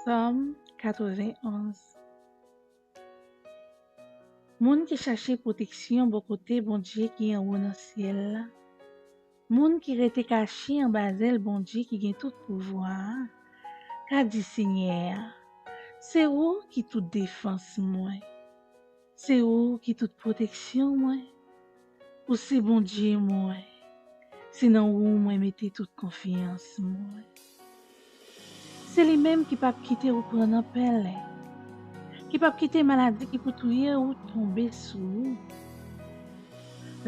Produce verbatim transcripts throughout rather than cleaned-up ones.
Sòm katrevenn onz. Moun ki chache pwoteksyon bò kote Bondye ki anwo nan syèl la, moun ki rete kache anba zèl Bondye ki gen tout pouvwa a, ka di Senyè a, se ou ki tout defans mwen. Se ou ki tout pwoteksyon mwen. Ou se Bondye mwen. Se nan ou mwen mete tout konfyans mwen. Se li menm ki p ap kite ou pran nan pèlen, ki p ap kite maladi ki pou touye ou tonbe sou ou.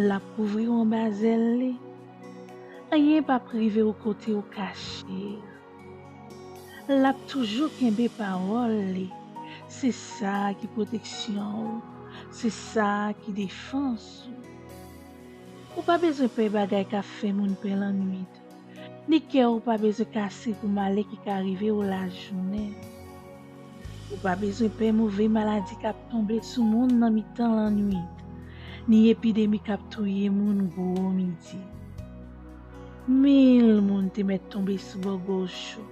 L ap kouvri w anba zèl li. Anyen p ap rive w kote w kache a. L ap toujou kenbe pawòl li. Se sa ki pwoteksyon ou. Se sa ki defans ou. Ou pa bezwen pè bagay k ap fè moun pè lannwit, ni kè ou pa bezwen kase pou malè ki ka rive w lajounen. Ou pa bezwen pè move maladi k ap tonbe sou moun nan mitan lannwit, ni epidemi k ap touye moun gwo midi. Mil moun te mèt tonbe sou bò goch ou,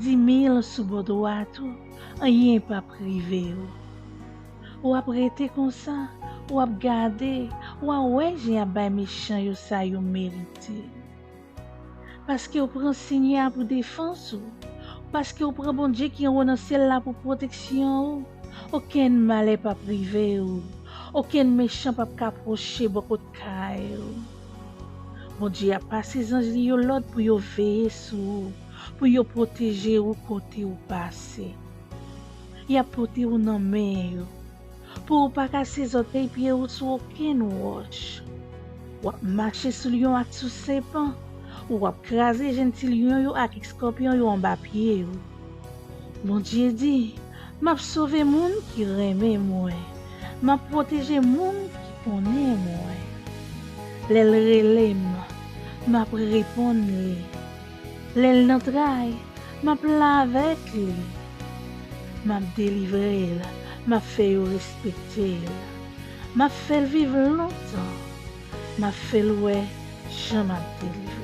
dimil sou bò dwat ou, anyen p ap rive w. W ap rete konsa, w ap gade, w a wè jan y ap bay mechan yo sa yo merite. Paske w pran Senyè a pou defans ou, paske w pran Bondye ki anwo nan syèl la pou pwoteksyon ou, okenn malè p ap rive w, okenn mechan p ap ka pwoche bò kot kay ou. Bondye ap pase zanj li yo lòd pou yo veye sou ou, pou yo pwoteje ou kote ou pase. Y ap pote ou nan men yo, pou ou pa kase zòtèy pye ou sou okenn wòch. W ap mache sou lyon ak sou sepan, w ap kraze jenn ti lyon yo ak eskòpyon yo anba pye ou. Bondye di, m ap sove moun ki renmen mwen, m ap pwoteje moun ki konnen mwen. Lè l rele m, m ap reponn li. Lè l nan tray, m ap la avèk li. M ap delivre l, m ap fè yo respekte l. M ap fè l viv lontan. M ap fè l wè jan m ap delivre.